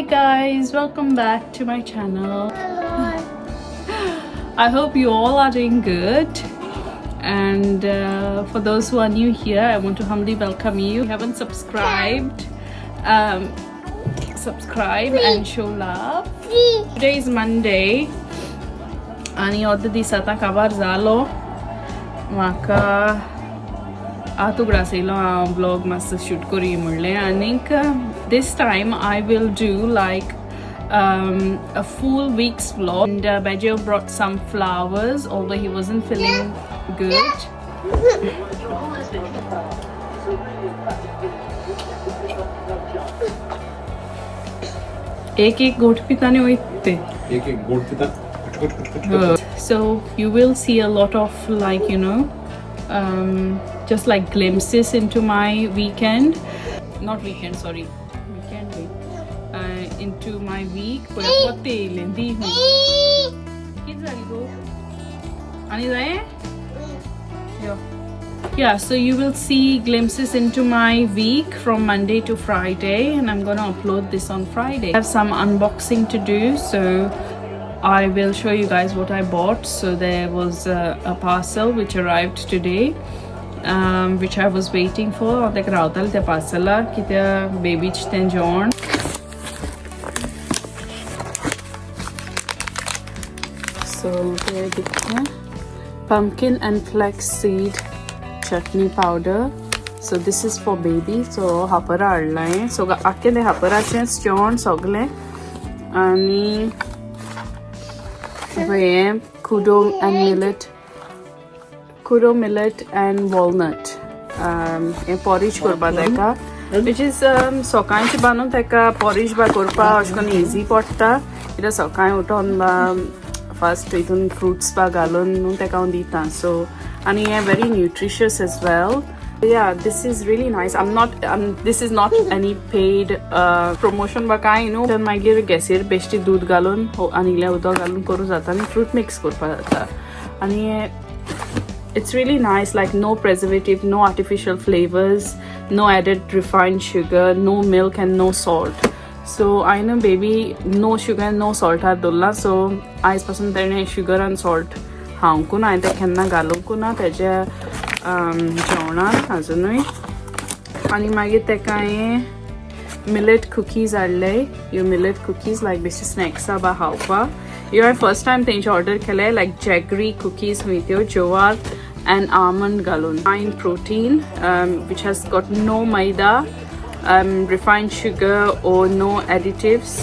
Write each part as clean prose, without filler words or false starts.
Hi guys, welcome back to my channel. I hope you all are doing good. And for those who are new here, I want to humbly welcome you. If you haven't subscribed, subscribe and show love. Today is Monday. आनी अर्द दीस आतां काबार जालो म्हाका आतां उगडास येयलो हांव ब्लॉग मातसो शूट करूं म्हणलें आनीक this time I will do like a full week's vlog. And Bejo brought some flowers, although he wasn't feeling good. एक एक घोट पिताने वयते. एक एक गोट पिता कुछ कुछ कुछ कुछ कुछ. So you will see a lot of like just like glimpses into my weekend, not weekend, sorry, weekend week, into my week. पळय ते येयलें दी हुं कितें जालें गो आनी जाय यो. Yeah, so you will see glimpses into my week from Monday to Friday, and I'm gonna upload this on Friday. I have some unboxing to do, so I will show you guys what I bought. So there was a parcel which arrived today, which I was waiting for. हांव तेका रावतालें त्या पार्सलाक कित्याक बेबीचें तें जेवण. So there कितें pumpkin and flax seed chutney powder. So this is for baby. So hopper हाडलां हांवें. सो आख्खें तें हापराचेंच जेवण सगलें. आनी हें kudo and millet, kudo millet and walnut हें पॉरीज करपा ताका, which is सकाळचें बांदून ताका पॉरीज बा करपा अशें करून इजी पडटा कित्याक सकाळीं उठोन बा फर्स्ट हितून फ्रुट्स बा घालून न्हू ताका हांव दिता. सो आनी हें very nutritious as well. Yeah, this is really nice. I'm not this is not any paid promotion बा कांय न्हू. तर मागीर गॅसीर बेश्टी दूद घालून आनी इल्लें उदक घालून करूं जाता आनी फ्रूट मिक्स करपा जाता. आनी it's really nice, like no preservative, no artificial flavors, no added refined sugar, no milk and no salt. So I know baby no sugar and no salt हात दवरला. सो आयज पासून तेणें शुगर आनी salt खावंकू ना, हांवें तें केन्ना घालूंकू ना तेज्या जेवणान अजुनूय. आनी मागीर तेका हांवें मिलेट कुकीज हाडले. ह्यो मिलेट कुकीज लायक बेश्टे स्नॅक्सा बा खावपा. ह्यो हांवें फर्स्ट टायम तेंचे ऑर्डर केले, लायक जॅगरी कुकीज खंय त्यो ज्वार एंड आमंड घालून, fine protein which has got no maida, refined sugar or no additives.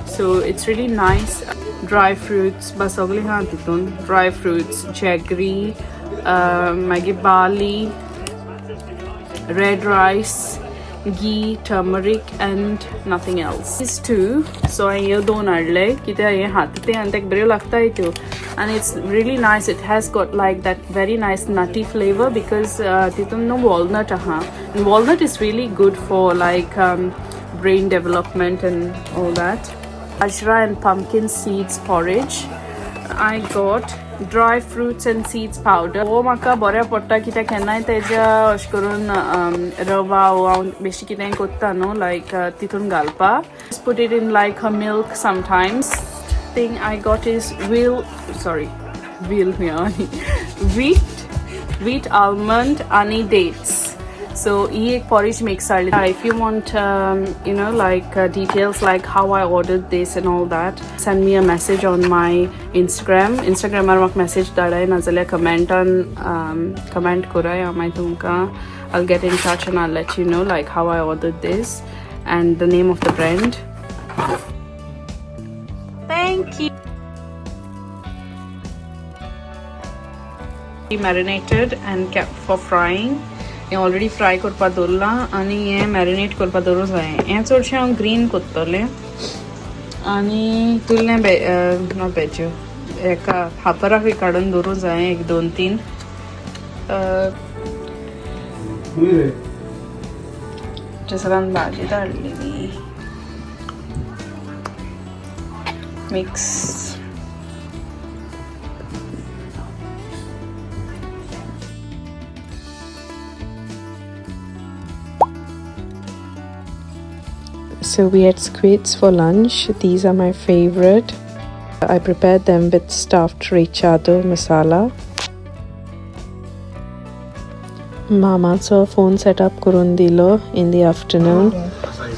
So it's really nice. Dry fruits बा सगळें आहा तितून, ड्राय फ्रुट्स, जॅगरी, मागीर barley, red rice, ghee, turmeric and nothing else. These two, so हांवें ह्यो दोन हाडले कित्याक हें खाता तें आनी ताका बऱ्यो लागता त्यो. And it's really nice. It has got like that very nice nutty flavor because तितून न्हू walnut आहा. And walnut is really good for like brain development and all that. Bajra and pumpkin seeds porridge. I got dry fruits and seeds powder. हो म्हाका बऱ्या पडटा कित्याक केन्नाय तेज्या अशें करून रवा वो हांव बेश्टें कितेंय कोत्ता न्हू लायक तितून घालपा. Just put it in like a milk sometimes. Thing I got is will, sorry, will wheat, wheat almond आनी dates. So ही एक porridge mix हाडली. If you want like details like how I ordered this and all that, send me a message on my Instagram. Instagramar म्हाका message धाडाय नाजाल्यार कमेंटान comment कराय, हांव मागीर तुमकां I'll get in touch and I'll let you know like how I ordered this and the name of the brand. Thank you. Marinated and kept for frying. हें already fry करपा दवरलां आनी हें मॅरिनेट करपा दवरूंक जाय. हें चडशें हांव ग्रीन करतलें आनी तुल्लें बे not बेज्यो हेका हापराक काडून दवरूंक जाय एक दोन तीन. जसरान भाजी धाडलेली mix. So we had squids for lunch. These are my favorite. I prepared them with stuffed rechado masala. मामाचो फोन सेटअप करून दिलो इन the afternoon.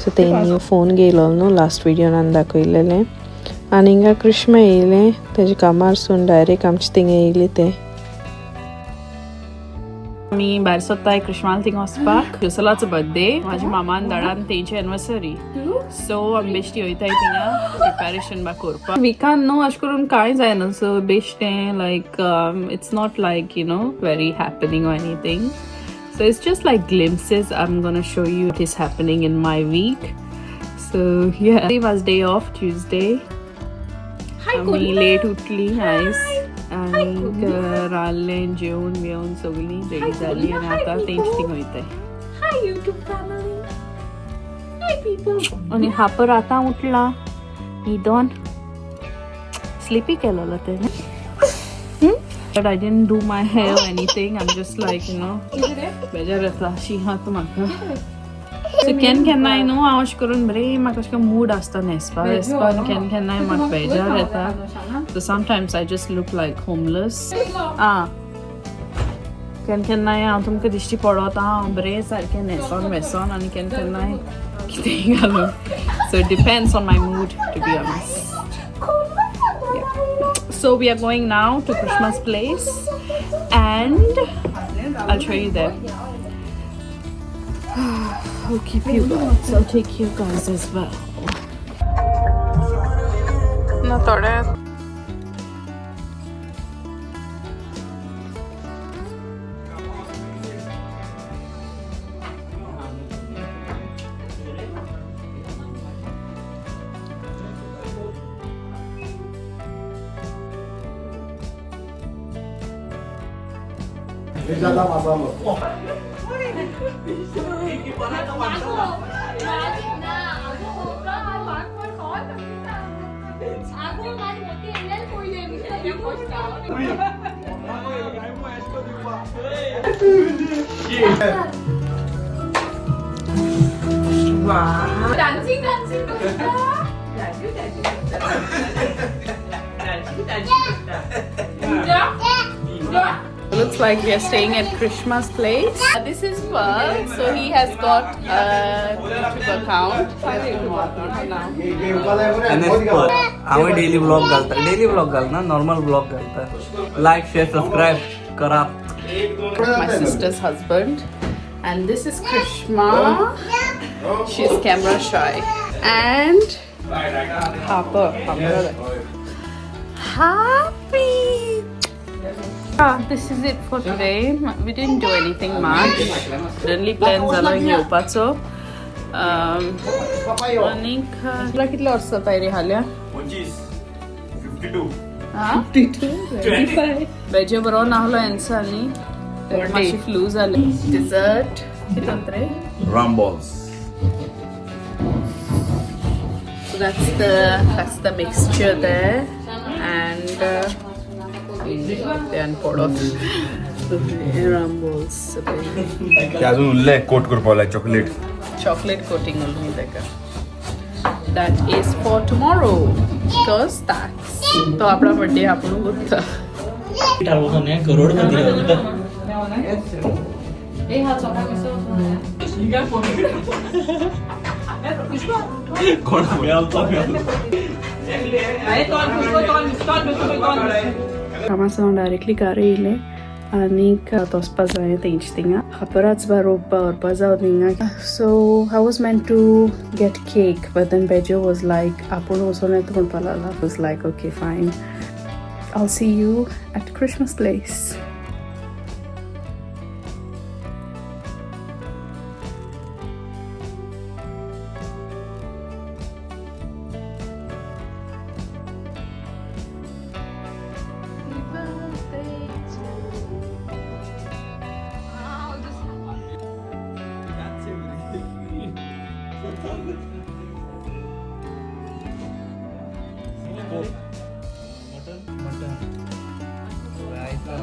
सो तेणी फोन घेयलो न्हू लास्ट व्हिडियोन दाखयलेलें. आनी हिंगा कृष्णा येयलें तेजे कामारसून डायरेक्ट आमचे थिंगा येयली तें. आमी भायर सोदताय कृष्णाल थिंग वचपाक. जुसलाचो बर्थडे, म्हाज्या मामान दाडान तेंची एनिवर्सरी. सो आमी बेश्टी वयताय थिंगा प्रिपेरेशन बा करपाक. विकान न्हू अशें करून कांय जायना. सो बेश्टें like it's not like very happening or anything. So it's just like glimpses. I am gonna show you it is happening in my week. So yeah, was day off Tuesday. आमी late उठली आयज आनीक रांदलें, जेवन बिवन सगळीं ready जाली आनी आतां तेंच थिंग वयताय. Hi YouTube family. Hi people. आनी हापर आतां उठला न्हिदोन, स्लिपी केलेलो तेणें. But I didn't do my hair or anything. I'm just like, बेजार येता शी हात म्हाका. सो केन्ना केन्नाय न्हू हांव अशें करून बरें म्हाका अशें मूड आसता न्हेसपा वेसपा आनी केन्ना केन्नाय म्हाका बेजार येता. So sometimes I just look like homeless. आं, केन्ना केन्नाय हांव तुमकां दिश्टी पडत हांव बरें सारकें न्हेसोन वेसोन आनी केन्ना केन्नाय कितेंय घालून. So it depends on my mood, to be honest. So we are going now to Krishna's place and I'll show you there. I'll keep you guys. I'll take you guys as well. ना थोडे. Dancing, dancing. Looks like we are staying at Krishma's place. This is Pearl. So he has got a YouTube account. Now. हांवें daily blog घालता, daily blog घालना, normal blog घालता. लायक, share, subscribe करा. My sister's husband. And this is Krishma. She's camera shy. And Harper. Harper. Happy. This is it for today. We didn't do anything much. Suddenly plan जालो येवपाचो. आनीक तुला कितले वर्सां जाताय रे हाल्या? 25, 52. बेजे बरो नाहलो हेंचो न्ही, ताका मातशी फ्लू जाले. डिजर्ट कितें रे? Ram balls. So that's the mixture there, and ते आनी पडत ram balls. ते अजून उरले कोट करपाक लाय चॉकलेट. Chocolate coating उरली ताका. That is for tomorrow because that's तो आपला बर्थडे आपण उरता. करोडपती. कोण? कामासान डायरेक्टली घरा येयलें आनीक वचपा जाय तेंचे थिंगा, हापराच बा रोवपा व्हरपा जाव थिंगा. So I was meant to get cake, but then Bejo was like आपूण वचोन येता म्हणपा लागला. Was like, okay, fine, I'll see you at Krishma's place. Mutton, raita,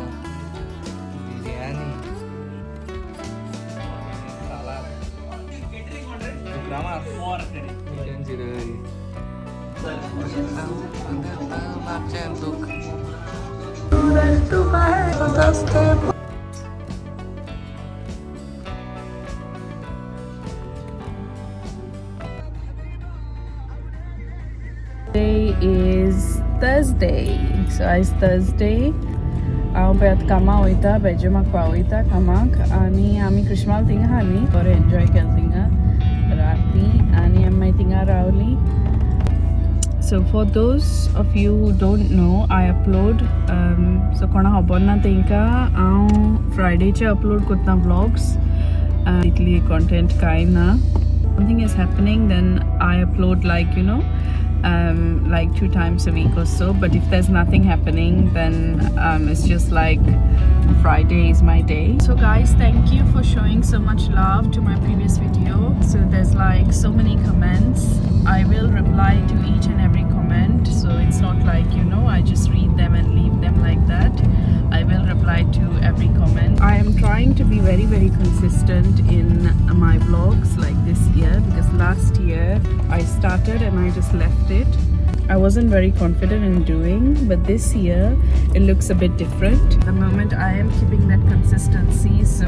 biryani, salad. Consider. Today is Thursday. So आज Thursday. हांव पळय आतां कामाक वयता, बेजमाक पावयता कामाक आनी आमी कृष्माल थिंगा आहा न्ही, बरें एन्जॉय केलें थिंगा राती आनी आमी मागीर थिंगा रावली. So for those of you who don't know, I upload, so कोणा खबर ना तेंकां, हांव फ्रायडेचे अपलोड करता व्लॉग्स. इतली कॉन्टेंट कांय ना. Something is happening, then I upload like like 2 times a week or so. But if there's nothing happening, then it's just like Friday is my day. So guys, thank you for showing so much love to my previous video. So there's like so many comments. I will reply to each and every comment, so it's not like I just read them and leave them like that. I will reply to every comment. I am trying to be very very consistent in my vlogs like this year, because last year I started and I just left it. I wasn't very confident in doing, but this year it looks a bit different. At the moment I am keeping that consistency, so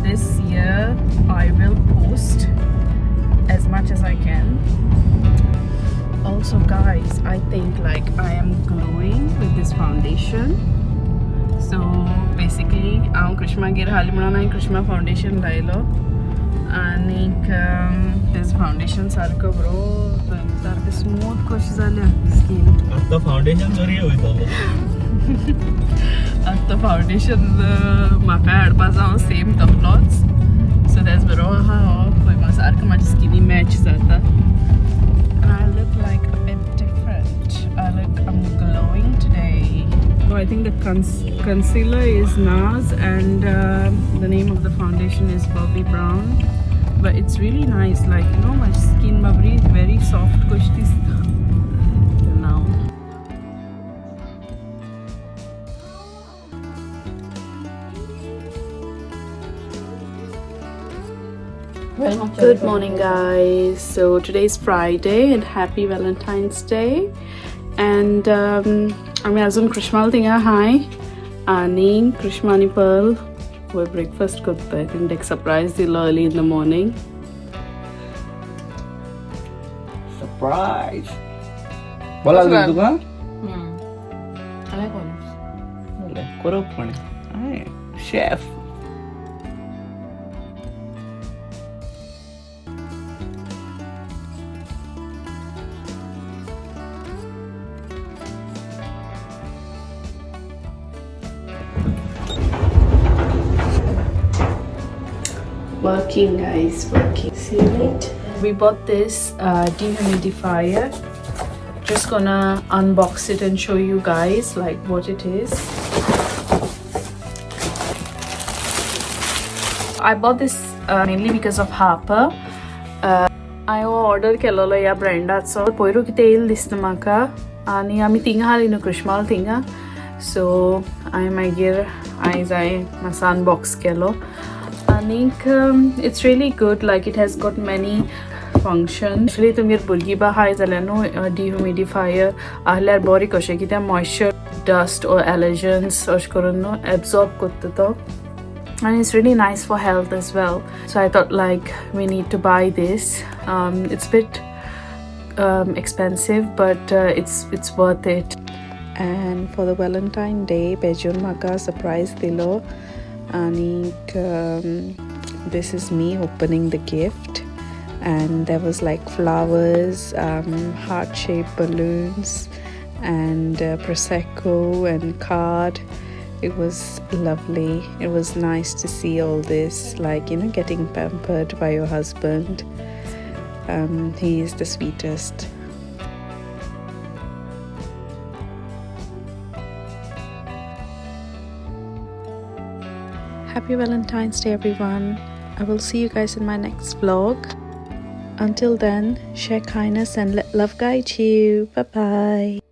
this year I will post as much as I can. Also guys, I think like I am glowing with this foundation. So basically हांव कृष्मागेर हाली म्हणून हांवें कृष्मा foundation लायलो आनीक तेज foundation सारको बरो सारकें स्मूथ कशें जाल्या स्कीन. आतां फावंडेशन चोरी वयतलो. आतां फावंडेशन म्हाका हाडपा जावं सेम तसलोच. सो तेज बरो आहा हो, पळय म्हाका सारको म्हाजी स्किनी मॅच जाता. And I look like a bit different. I'm glowing today. Oh, I think the concealer is NARS and the name of the foundation is Bobbi Brown. But it's really nice, like my skin is very soft now. Good morning guys. So today is Friday and happy Valentine's Day. And आमी अजून कृष्माल थिंगा हाय आनी कृष्मा आनी Pearl वयर breakfast करताय. तेणें एक surprise दिलो early in the morning. Surprise. बोला तुका? I like olives. करप कोणें? Chef. Working guys, working. See you later. We bought this dehumidifier. Just gonna unbox it and show you guys like what it is. I bought this mainly because of Harper. हांवें order केलेलो ह्या ब्रँडाचो. पयरू कितें येयलें दिसता म्हाका आनी आमी थिंगा हाली न्हू कृष्माल थिंगा. सो हांवें मागीर आयज हांवें मातसो अनबॉक्स केलो आनीक it's really good. Like it has got many function. Actually तुमगेर भुरगीं बा आहाय जाल्यार न्हू डिह्युमिडिफायर आहल्यार बरें कशें, कित्याक मॉइश्चर डस्ट ऑर एलर्जन्स अशें करून न्हू एब्जॉर्ब करता तो. And it's really nice for health as well. So I thought like we need to buy this. It's a bit expensive, but it's worth it. And for the Valentine Day, Bejun म्हाका surprise दिलो आनीक this is me opening the gift. And there was like flowers, heart-shaped balloons, and prosecco and card. It was lovely. It was nice to see all this, like getting pampered by your husband. He is the sweetest. Happy Valentine's Day, everyone. I will see you guys in my next vlog. Until then, share kindness and let love guide you. Bye bye.